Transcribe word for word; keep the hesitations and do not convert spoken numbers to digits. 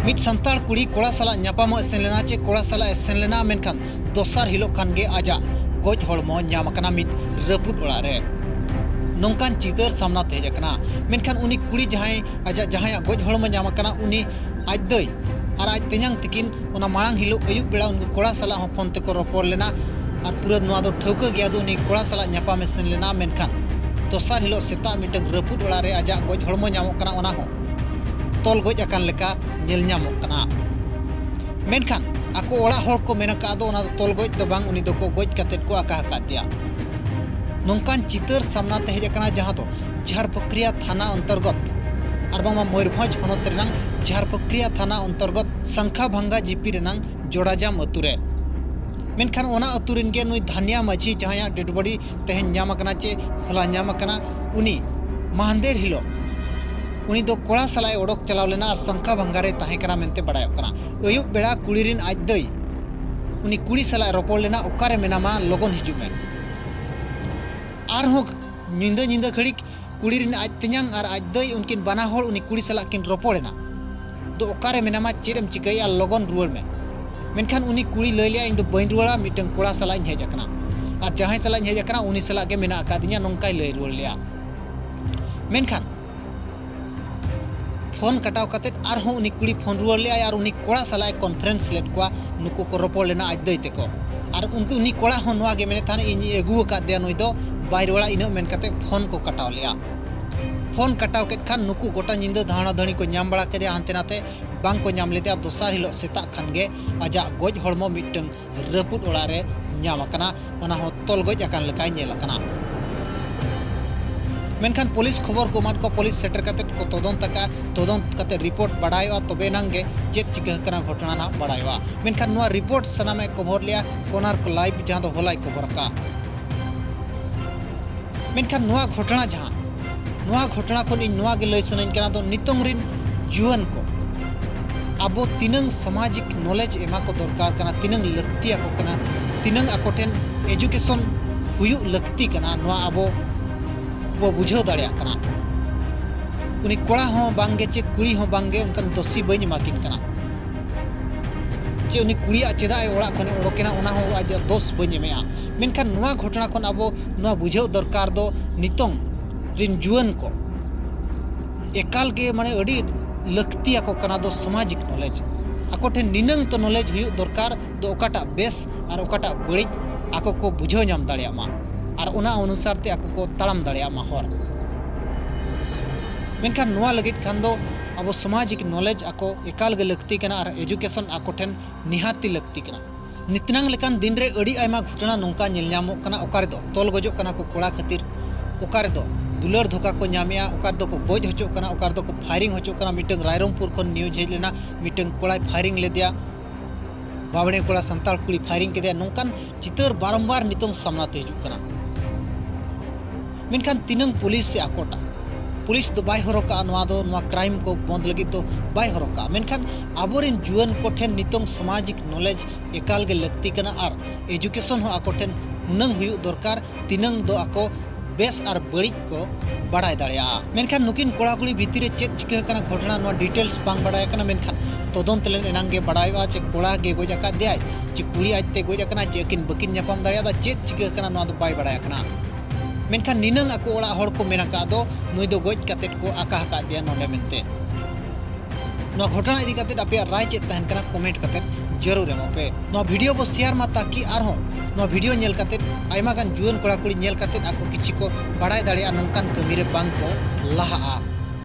ᱢᱤᱫ ᱥᱟᱱᱛᱟᱲ ᱠᱩᱲᱤ ᱠᱚᱲᱟ ᱥᱟᱞᱟᱜ ᱧᱟᱯᱟᱢᱚᱜ ᱮ ᱥᱮᱱ ᱞᱮᱱᱟ ᱪᱮ ᱠᱚᱲᱟ ᱥᱟᱞᱟᱜ ᱮ ᱥᱮᱱ ᱞᱮᱱᱟ, ᱢᱮᱱᱠᱷᱟᱱ ᱫᱚᱥᱟᱨ ᱦᱤᱞᱳᱜ ᱠᱷᱟᱱ ᱜᱮ ᱟᱡᱟᱜ ᱜᱚᱡ ᱦᱚᱲᱢᱚ ᱧᱟᱢ ᱟᱠᱟᱱᱟ ᱢᱤᱫ ᱨᱟᱹᱯᱩᱫ ᱚᱲᱟᱜ ᱨᱮ᱾ ᱱᱚᱝᱠᱟᱱ ᱪᱤᱛᱟᱹᱨ ᱥᱟᱢᱱᱟ ᱛᱮ ᱦᱮᱡ ᱟᱠᱟᱱᱟ᱾ ᱢᱮᱱᱠᱷᱟᱱ ᱩᱱᱤ ᱠᱩᱲᱤ ᱡᱟᱦᱟᱸᱭ ᱟᱡᱟᱜ ᱡᱟᱦᱟᱸᱭᱟᱜ ᱜᱚᱡ ᱦᱚᱲᱢᱚ ᱧᱟᱢ ᱟᱠᱟᱱᱟ, ᱩᱱᱤ ᱟᱡ ᱫᱟᱹᱭ ᱟᱨ ᱟᱡ ᱛᱮᱧᱟᱝ ᱛᱤᱠᱤᱱ ᱚᱱᱟ ᱢᱟᱲᱟᱝ ᱦᱤᱞᱳᱜ ᱟᱹᱭᱩᱵ ᱵᱮᱲᱟ ᱩᱱᱠᱩ ᱠᱚᱲᱟ ᱥᱟᱞᱟᱜ ᱦᱚᱸ ᱯᱷᱳᱱ ᱛᱮᱠᱚ ᱨᱚᱯᱚᱲ ᱞᱮᱱᱟ᱾ ᱟᱨ ᱯᱩᱨᱟᱹ ᱱᱚᱣᱟ ᱫᱚ ᱴᱷᱟᱹᱣᱠᱟᱹ ᱜᱮᱭᱟ, ᱫᱚ ᱩᱱᱤ ᱠᱚᱲᱟ ᱥᱟᱞᱟᱜ ᱧᱟᱯᱟᱢᱮ ᱥᱮᱱ ᱞᱮᱱᱟ, ᱢᱮᱱᱠᱷᱟᱱ ᱫᱚᱥᱟᱨ ᱦᱤᱞᱳᱜ ᱥᱮᱛᱟᱜ ᱢᱤᱫᱴᱟᱝ ᱨᱟᱹᱯᱩᱫ ᱚᱲᱟᱜ ᱨᱮ ᱟᱡᱟᱜ ᱜᱚᱡ ᱦᱚᱲᱢᱚ ᱧᱟᱢᱚᱜ ᱠᱟᱱᱟ, ᱚᱱᱟ ᱦᱚᱸ ᱛᱚᱞ ᱜᱚᱡ ᱟᱠᱟᱱ ᱞᱮᱠᱟ ᱧᱮᱞ ᱧᱟᱢᱚᱜ ᱠᱟᱱᱟ᱾ ᱢᱮᱱᱠᱷᱟᱱ ᱟᱠᱚ ᱚᱲᱟᱜ ᱦᱚᱲ ᱠᱚ ᱢᱮᱱ ᱟᱠᱟᱫ ᱫᱚ ᱚᱱᱟ ᱫᱚ ᱛᱚᱞ ᱜᱚᱡ ᱫᱚ ᱵᱟᱝ, ᱩᱱᱤ ᱫᱚᱠᱚ ᱜᱚᱡ ᱠᱟᱛᱮᱫ ᱠᱚ ᱟᱠᱟ ᱟᱠᱟᱫᱮᱭᱟ᱾ ᱱᱚᱝᱠᱟᱱ ᱪᱤᱛᱟᱹᱨ ᱥᱟᱢᱱᱟ ᱛᱮ ᱦᱮᱡ ᱟᱠᱟᱱᱟ, ᱡᱟᱦᱟᱸ ᱫᱚ ᱡᱷᱟᱨᱯᱟᱠᱨᱤᱭᱟ ᱛᱷᱟᱱᱟ ᱚᱱᱛᱚᱨᱜᱚᱛ ᱟᱨ ᱵᱟᱝᱢᱟ ᱢᱚᱭᱩᱨᱵᱷᱚᱸᱡᱽ ᱦᱚᱱᱚᱛ ᱨᱮᱱᱟᱝ ᱡᱷᱟᱨᱯᱟᱠᱨᱤᱭᱟ ᱛᱷᱟᱱᱟ ᱚᱱᱛᱚᱨᱜᱚᱛ ᱥᱟᱝᱠᱷᱟ ᱵᱷᱟᱝᱜᱟ ᱡᱤᱯᱤ ᱨᱮᱱᱟᱝ ᱡᱚᱲᱟᱡᱟᱢ ᱟᱹᱛᱩ ᱨᱮ᱾ ᱢᱮᱱᱠᱷᱟᱱ ᱚᱱᱟ ᱟᱹᱛᱩ ᱨᱮᱱ ᱜᱮ ᱱᱩᱭ ᱫᱷᱟᱱᱤᱭᱟ ᱢᱟᱹᱡᱷᱤ, ᱡᱟᱦᱟᱸᱭᱟᱜ ᱰᱮᱰ ᱵᱚᱰᱤ ᱛᱮᱦᱮᱧ ᱧᱟᱢ ᱟᱠᱟᱱᱟ ᱪᱮ ᱦᱚᱞᱟ ᱧᱟᱢ ᱟᱠᱟᱱᱟ, ᱩᱱᱤ ᱢᱟᱦᱟᱱᱫᱮᱨ ᱦᱤᱞᱳᱜ ᱩᱱᱤ ᱫᱚ ᱠᱚᱲᱟ ᱥᱟᱞᱟᱜ ᱮ ᱚᱰᱚᱠ ᱪᱟᱞᱟᱣ ᱞᱮᱱᱟ ᱟᱨ ᱥᱟᱝᱠᱷᱟ ᱵᱷᱟᱝᱜᱟ ᱨᱮ ᱛᱟᱦᱮᱸ ᱠᱟᱱᱟ ᱢᱮᱱᱛᱮ ᱵᱟᱲᱟᱭᱚᱜ ᱠᱟᱱᱟ᱾ ᱟᱹᱭᱩᱵ ᱵᱮᱲᱟ ᱠᱩᱲᱤ ᱨᱤᱱ ᱟᱡ ᱫᱟᱹᱭ ᱩᱱᱤ ᱠᱩᱲᱤ ᱥᱟᱞᱟᱜ ᱮ ᱨᱚᱯᱚᱲ ᱞᱮᱱᱟ, "ᱚᱠᱟᱨᱮ ᱢᱮᱱᱟᱢᱟ, ᱞᱚᱜᱚᱱ ᱦᱤᱡᱩᱜ ᱢᱮ᱾" ᱟᱨᱦᱚᱸ ᱧᱤᱫᱟᱹ ᱧᱤᱫᱟᱹ ᱜᱷᱟᱹᱲᱤᱡ ᱠᱩᱲᱤ ᱨᱤᱱ ᱟᱡ ᱛᱮᱧᱟᱝ ᱟᱨ ᱟᱡ ᱫᱟᱹᱭ ᱩᱱᱠᱤᱱ ᱵᱟᱱᱟ ᱦᱚᱲ ᱩᱱᱤ ᱠᱩᱲᱤ ᱥᱟᱞᱟᱜ ᱠᱤᱱ ᱨᱚᱯᱚᱲ ᱮᱱᱟ᱾ "ᱫᱚ ᱚᱠᱟᱨᱮ ᱢᱮᱱᱟᱢᱟ, ᱪᱮᱫ ᱮᱢ ᱪᱤᱠᱟᱹᱭᱮᱫᱼᱟ, ᱞᱚᱜᱚᱱ ᱨᱩᱣᱟᱹᱲ ᱢᱮ᱾" ᱢᱮᱱᱠᱷᱟᱱ ᱩᱱᱤ ᱠᱩᱲᱤ ᱞᱟᱹᱭ ᱞᱮᱫᱼᱟ, "ᱤᱧ ᱫᱚ ᱵᱟᱹᱧ ᱨᱩᱣᱟᱹᱲᱟ, ᱢᱤᱫᱴᱟᱝ ᱠᱚᱲᱟ ᱥᱟᱞᱟᱜ ᱤᱧ ᱦᱮᱡ ᱟᱠᱟᱱᱟ, ᱟᱨ ᱡᱟᱦᱟᱸᱭ ᱥᱟᱞᱟᱜ ᱤᱧ ᱦᱮᱡ ᱟᱠᱟᱱᱟ ᱩᱱᱤ ᱥᱟᱞᱟᱜ ᱜᱮ ᱢᱮᱱᱟᱜ ᱟᱠᱟᱫᱤᱧᱟ", ᱱᱚᱝᱠᱟᱭ ᱞᱟᱹᱭ ᱨᱩᱣᱟᱹᱲ ᱞᱮᱫᱼᱟ᱾ ᱢᱮᱱᱠᱷᱟᱱ ᱯᱷᱳᱱ ᱠᱟᱴᱟᱣ ᱠᱟᱛᱮᱫ ᱟᱨᱦᱚᱸ ᱩᱱᱤ ᱠᱩᱲᱤ ᱯᱷᱳᱱ ᱨᱩᱣᱟᱹᱲ ᱞᱮᱫᱼᱟᱭ ᱟᱨ ᱩᱱᱤ ᱠᱚᱲᱟ ᱥᱟᱞᱟᱜ ᱮ ᱠᱚᱱᱯᱷᱟᱨᱮᱱᱥ ᱞᱮᱫ ᱠᱚᱣᱟ᱾ ᱱᱩᱠᱩ ᱠᱚ ᱨᱚᱯᱚᱲ ᱞᱮᱱᱟ ᱟᱡ ᱫᱟᱹᱭ ᱛᱮᱠᱚ᱾ ᱟᱨ ᱩᱱᱠᱩ, ᱩᱱᱤ ᱠᱚᱲᱟ ᱦᱚᱸ ᱱᱚᱣᱟ ᱜᱮ ᱢᱮᱱᱮᱫ ᱛᱟᱦᱮᱱ, "ᱤᱧᱤᱧ ᱟᱹᱜᱩ ᱟᱠᱟᱫᱮᱭᱟ, ᱱᱩᱭ ᱫᱚ ᱵᱟᱭ ᱨᱩᱣᱟᱹᱲᱟ", ᱤᱱᱟᱹᱜ ᱢᱮᱱ ᱠᱟᱛᱮᱫ ᱯᱷᱳᱱ ᱠᱚ ᱠᱟᱴᱟᱣ ᱞᱮᱫᱼᱟ᱾ ᱯᱷᱳᱱ ᱠᱟᱴᱟᱣ ᱠᱮᱫ ᱠᱷᱟᱱ ᱱᱩᱠᱩ ᱜᱚᱴᱟ ᱧᱤᱫᱟᱹ ᱫᱷᱟᱣᱲᱟ ᱫᱷᱟᱹᱣᱲᱤ ᱠᱚ ᱧᱟᱢ ᱵᱟᱲᱟ ᱠᱮᱫᱮᱭᱟ, ᱦᱟᱱᱛᱮ ᱱᱟᱛᱮ ᱵᱟᱝ ᱠᱚ ᱧᱟᱢ ᱞᱮᱫᱮᱭᱟ᱾ ᱫᱚᱥᱟᱨ ᱦᱤᱞᱳᱜ ᱥᱮᱛᱟᱜ ᱠᱷᱟᱱ ᱜᱮ ᱟᱡᱟᱜ ᱜᱚᱡ ᱦᱚᱲᱢᱚ ᱢᱤᱫᱴᱟᱝ ᱨᱟᱹᱯᱩᱫ ᱚᱲᱟᱜ ᱨᱮ ᱧᱟᱢ ᱟᱠᱟᱱᱟ, ᱚᱱᱟ ᱦᱚᱸ ᱛᱚᱞ ᱜᱚᱡ ᱟᱠᱟᱱ ᱞᱮᱠᱟᱭ ᱧᱮᱞ ᱟᱠᱟᱱᱟ᱾ ᱢᱮᱱᱠᱷᱟᱱ ᱯᱩᱞᱤᱥ ᱠᱷᱚᱵᱚᱨ ᱠᱚ ᱮᱢᱟᱫ ᱠᱚᱣᱟ, ᱯᱩᱞᱤᱥ ᱥᱮᱴᱮᱨ ᱠᱟᱛᱮᱫ ᱠᱚ ᱛᱚᱫᱚᱱᱛ ᱟᱠᱟᱫᱼᱟ᱾ ᱛᱚᱫᱚᱱᱛ ᱠᱟᱛᱮᱫ ᱨᱤᱯᱳᱨᱴ ᱵᱟᱰᱟᱭᱚᱜᱼᱟ, ᱛᱚᱵᱮ ᱮᱱᱟᱝ ᱜᱮ ᱪᱮᱫ ᱪᱤᱠᱟᱹ ᱟᱠᱟᱱᱟ ᱜᱷᱚᱴᱚᱱᱟ ᱱᱟᱦᱟᱜ ᱵᱟᱰᱟᱭᱚᱜᱼᱟ᱾ ᱢᱮᱱᱠᱷᱟᱱ ᱱᱚᱣᱟ ᱨᱤᱯᱳᱨᱴ ᱥᱟᱱᱟᱢᱟᱜ ᱮ ᱠᱚᱵᱷᱚᱨ ᱞᱮᱫᱼᱟ ᱠᱚᱱᱟᱨᱠ ᱞᱟᱭᱤᱵᱷ, ᱡᱟᱦᱟᱸ ᱫᱚ ᱦᱚᱞᱟᱭ ᱠᱚᱵᱷᱚᱨ ᱟᱠᱟᱫᱼᱟ᱾ ᱢᱮᱱᱠᱷᱟᱱ ᱱᱚᱣᱟ ᱜᱷᱚᱴᱚᱱᱟ ᱡᱟᱦᱟᱸ, ᱱᱚᱣᱟ ᱜᱷᱚᱴᱚᱱᱟ ᱠᱷᱚᱱ ᱤᱧ ᱱᱚᱣᱟ ᱜᱮ ᱞᱟᱹᱭ ᱥᱟᱱᱟᱧ ᱠᱟᱱᱟ, ᱫᱚ ᱱᱤᱛᱚᱝ ᱨᱤᱱ ᱡᱩᱣᱟᱹᱱ ᱠᱚ ᱟᱵᱚ ᱛᱤᱱᱟᱹᱝ ᱥᱟᱢᱟᱡᱤᱠ ᱱᱚᱞᱮᱡᱽ ᱮᱢᱟ ᱠᱚ ᱫᱚᱨᱠᱟᱨ ᱠᱟᱱᱟ, ᱛᱤᱱᱟᱹᱝ ᱞᱟᱹᱠᱛᱤ ᱟᱠᱚ ᱠᱟᱱᱟ, ᱛᱤᱱᱟᱹᱝ ᱟᱠᱚ ᱴᱷᱮᱱ ᱮᱡᱩᱠᱮᱥᱚᱱ ᱦᱩᱭᱩᱜ ᱞᱟᱹᱠᱛᱤ ᱠᱟᱱᱟ, ᱱᱚᱣᱟ ᱟᱵᱚ ᱵᱚ ᱵᱩᱡᱷᱟᱹᱣ ᱫᱟᱲᱮᱭᱟᱜ ᱠᱟᱱᱟ᱾ ᱩᱱᱤ ᱠᱚᱲᱟ ᱦᱚᱸ ᱵᱟᱝᱜᱮ ᱪᱮ ᱠᱩᱲᱤ ᱦᱚᱸ ᱵᱟᱝᱜᱮ, ᱚᱱᱠᱟᱱ ᱫᱳᱥᱤ ᱵᱟᱹᱧ ᱮᱢᱟ ᱠᱤᱱ ᱠᱟᱱᱟ᱾ ᱪᱮ ᱩᱱᱤ ᱠᱩᱲᱤᱭᱟᱜ ᱪᱮᱫᱟᱜ ᱮ ᱚᱲᱟᱜ ᱠᱷᱚᱱᱮ ᱚᱰᱚᱠᱮᱱᱟ, ᱚᱱᱟ ᱦᱚᱸ ᱟᱡᱟᱜ ᱫᱳᱥ ᱵᱟᱹᱧ ᱮᱢᱮᱜᱼᱟ᱾ ᱢᱮᱱᱠᱷᱟᱱ ᱱᱚᱣᱟ ᱜᱷᱚᱴᱚᱱᱟ ᱠᱷᱚᱱ ᱟᱵᱚ ᱱᱚᱣᱟ ᱵᱩᱡᱷᱟᱹᱣ ᱫᱚᱨᱠᱟᱨ ᱫᱚ, ᱱᱤᱛᱚᱝ ᱨᱤᱱ ᱡᱩᱣᱟᱹᱱ ᱠᱚ ᱮᱠᱟᱞ ᱜᱮ ᱢᱟᱱᱮ ᱟᱹᱰᱤ ᱞᱟᱹᱠᱛᱤ ᱟᱠᱚ ᱠᱟᱱᱟ ᱫᱚ ᱥᱟᱢᱟᱡᱤᱠ knowledge᱾ ᱟᱠᱚ ᱴᱷᱮᱱ ᱱᱤᱱᱟᱹᱝ ᱛᱚ knowledge ᱦᱩᱭᱩᱜ ᱫᱚᱨᱠᱟᱨ ᱫᱚ, ᱚᱠᱟᱴᱟᱜ ᱵᱮᱥ ᱟᱨ ᱚᱠᱟᱴᱟᱜ ᱵᱟᱹᱲᱤᱡ ᱟᱠᱚ ᱠᱚ ᱵᱩᱡᱷᱟᱹᱣ ᱧᱟᱢ ᱫᱟᱲᱮᱭᱟᱜ ᱢᱟ ᱟᱨ ᱚᱱᱟ ᱚᱱᱩᱥᱟᱨ ᱛᱮ ᱟᱠᱚ ᱠᱚ ᱛᱟᱲᱟᱢ ᱫᱟᱲᱮᱭᱟᱜ ᱢᱟ ᱦᱚᱨ᱾ ᱢᱮᱱᱠᱷᱟᱱ ᱱᱚᱣᱟ ᱞᱟᱹᱜᱤᱫ ᱠᱷᱟᱱ ᱫᱚ ᱟᱵᱚ ᱥᱟᱢᱟᱡᱤᱠ knowledge ᱟᱠᱚ ᱮᱠᱟᱞ ᱜᱮ ᱞᱟᱹᱠᱛᱤ ᱠᱟᱱᱟ ᱟᱨ education ᱟᱠᱚ ᱴᱷᱮᱱ ᱱᱤᱦᱟᱹᱛᱤ ᱞᱟᱹᱠᱛᱤ ᱠᱟᱱᱟ᱾ ᱱᱤᱛᱱᱟᱝ ᱞᱮᱠᱟᱱ ᱫᱤᱱ ᱨᱮ ᱟᱹᱰᱤ ᱟᱭᱢᱟ ᱜᱷᱚᱴᱚᱱᱟ ᱱᱚᱝᱠᱟ ᱧᱮᱞ ᱧᱟᱢᱚᱜ ᱠᱟᱱᱟ, ᱚᱠᱟ ᱨᱮᱫᱚ ᱛᱚᱞ ᱜᱚᱡᱚᱜ ᱠᱟᱱᱟ ᱠᱚ ᱠᱚᱲᱟ ᱠᱷᱟᱹᱛᱤᱨ, ᱚᱠᱟ ᱨᱮᱫᱚ ᱫᱩᱞᱟᱹᱲ ᱫᱷᱳᱠᱟ ᱠᱚ ᱧᱟᱢᱮᱜᱼᱟ, ᱚᱠᱟ ᱨᱮᱫᱚ ᱠᱚ ᱜᱚᱡ ᱦᱚᱪᱚᱜ ᱠᱟᱱᱟ, ᱚᱠᱟ ᱨᱮᱫᱚ ᱠᱚ firing ᱦᱚᱪᱚᱜ ᱠᱟᱱᱟ᱾ ᱢᱤᱫᱴᱟᱝ ᱨᱟᱭᱨᱚᱝᱯᱩᱨ ᱠᱷᱚᱱ news ᱦᱮᱡ ᱞᱮᱱᱟ, ᱢᱤᱫᱴᱟᱝ ᱠᱚᱲᱟᱭ firing ᱞᱮᱫᱮᱭᱟ, ᱵᱟᱵᱽᱲᱮ ᱠᱚᱲᱟ ᱥᱟᱱᱛᱟᱲ ᱠᱩᱲᱤ firing ᱠᱮᱫᱮᱭᱟ᱾ ᱱᱚᱝᱠᱟᱱ ᱪᱤᱛᱟᱹᱨ ᱵᱟᱨᱚᱢᱵᱟᱨ ᱱᱤᱛᱚᱝ ᱥᱟᱢᱱᱟ ᱛᱮ ᱦᱤᱡᱩᱜ ᱠᱟᱱᱟ᱾ ᱢᱮᱱᱠᱷᱟᱱ ᱛᱤᱱᱟᱹᱝ ᱯᱩᱞᱤᱥ ᱮ ᱟᱠᱚᱴᱟ? ᱯᱩᱞᱤᱥ ᱫᱚ ᱵᱟᱭ ᱦᱚᱨᱚᱜ ᱠᱟᱜᱼᱟ ᱱᱚᱣᱟ ᱫᱚ, ᱱᱚᱣᱟ crime ᱠᱚ ᱵᱚᱱᱫ ᱞᱟᱹᱜᱤᱫ ᱫᱚ ᱵᱟᱭ ᱦᱚᱨᱚᱜ ᱠᱟᱜᱼᱟ᱾ ᱢᱮᱱᱠᱷᱟᱱ ᱟᱵᱚᱨᱮᱱ ᱡᱩᱣᱟᱹᱱ ᱠᱚᱴᱷᱮᱱ ᱱᱤᱛᱚᱝ ᱥᱟᱢᱟᱡᱤᱠ knowledge ᱮᱠᱟᱞ ᱜᱮ ᱞᱟᱹᱠᱛᱤ ᱠᱟᱱᱟ ᱟᱨ education ᱦᱚᱸ ᱟᱠᱚ ᱴᱷᱮᱱ ᱦᱩᱱᱟᱹᱝ ᱦᱩᱭᱩᱜ ᱫᱚᱨᱠᱟᱨ, ᱛᱤᱱᱟᱹᱝ ᱫᱚ ᱟᱠᱚ ᱵᱮᱥ ᱟᱨ ᱵᱟᱹᱲᱤᱡ ᱠᱚ ᱵᱟᱲᱟᱭ ᱫᱟᱲᱮᱭᱟᱜᱼᱟ᱾ ᱢᱮᱱᱠᱷᱟᱱ ᱱᱩᱠᱤᱱ ᱠᱚᱲᱟ ᱠᱩᱲᱤ ᱵᱷᱤᱛᱤᱨ ᱨᱮ ᱪᱮᱫ ᱪᱤᱠᱟᱹ ᱟᱠᱟᱱᱟ ᱜᱷᱚᱴᱚᱱᱟ, ᱱᱚᱣᱟ details ᱵᱟᱝ ᱵᱟᱲᱟᱭ ᱟᱠᱟᱱᱟ᱾ ᱢᱮᱱᱠᱷᱟᱱ ᱛᱚᱫᱚᱱᱛ ᱞᱮᱱ ᱮᱱᱟᱝ ᱜᱮ ᱵᱟᱲᱟᱭᱚᱜᱼᱟ ᱡᱮ ᱠᱚᱲᱟ ᱜᱮ ᱜᱚᱡ ᱟᱠᱟᱫ ᱫᱮᱭᱟᱭ, ᱪᱮ ᱠᱩᱲᱤ ᱟᱡᱛᱮ ᱜᱚᱡ ᱟᱠᱟᱱᱟ, ᱪᱮ ᱟᱹᱠᱤᱱ ᱵᱟᱹᱠᱤᱱ ᱧᱟᱯᱟᱢ ᱫᱟᱲᱮᱭᱟᱫᱟ, ᱪᱮᱫ ᱪᱤᱠᱟᱹ ᱟᱠᱟᱱᱟ ᱱᱚᱣᱟ ᱫᱚ ᱵᱟᱭ ᱵᱟᱲᱟᱭ ᱟᱠᱟᱱᱟ᱾ ᱢᱮᱱᱠᱷᱟᱱ ᱱᱤᱱᱟᱹᱝ ᱟᱠᱚ ᱚᱲᱟᱜ ᱦᱚᱲ ᱠᱚ ᱢᱮᱱ ᱟᱠᱟᱫ ᱫᱚ ᱱᱩᱭ ᱫᱚ ᱜᱚᱡ ᱠᱟᱛᱮᱫ ᱠᱚ ᱟᱠᱟ ᱟᱠᱟᱫ ᱫᱮᱭᱟ ᱱᱚᱰᱮ ᱢᱮᱱᱛᱮ᱾ ᱱᱚᱣᱟ ᱜᱷᱚᱴᱚᱱᱟ ᱤᱫᱤ ᱠᱟᱛᱮᱫ ᱟᱯᱮᱭᱟᱜ ᱨᱟᱭ ᱪᱮᱫ ᱛᱟᱦᱮᱱ ᱠᱟᱱᱟ, comment ᱠᱟᱛᱮᱫ ᱡᱟᱹᱨᱩᱲ ᱮᱢᱚᱜ ᱯᱮ᱾ ᱱᱚᱣᱟ video ᱵᱚ share ᱢᱟ, ᱛᱟᱠᱤ ᱟᱨᱦᱚᱸ ᱱᱚᱣᱟ video ᱧᱮᱞ ᱠᱟᱛᱮᱫ ᱟᱭᱢᱟ ᱜᱟᱱ ᱡᱩᱣᱟᱹᱱ ᱠᱚᱲᱟ ᱠᱩᱲᱤ ᱧᱮᱞ ᱠᱟᱛᱮᱫ ᱟᱠᱚ ᱠᱤᱪᱷᱤ ᱠᱚ ᱵᱟᱲᱟᱭ ᱫᱟᱲᱮᱭᱟᱜᱼᱟ, ᱱᱚᱝᱠᱟᱱ ᱠᱟᱹᱢᱤ ᱨᱮ ᱵᱟᱝ ᱠᱚ ᱞᱟᱦᱟᱜᱼᱟ᱾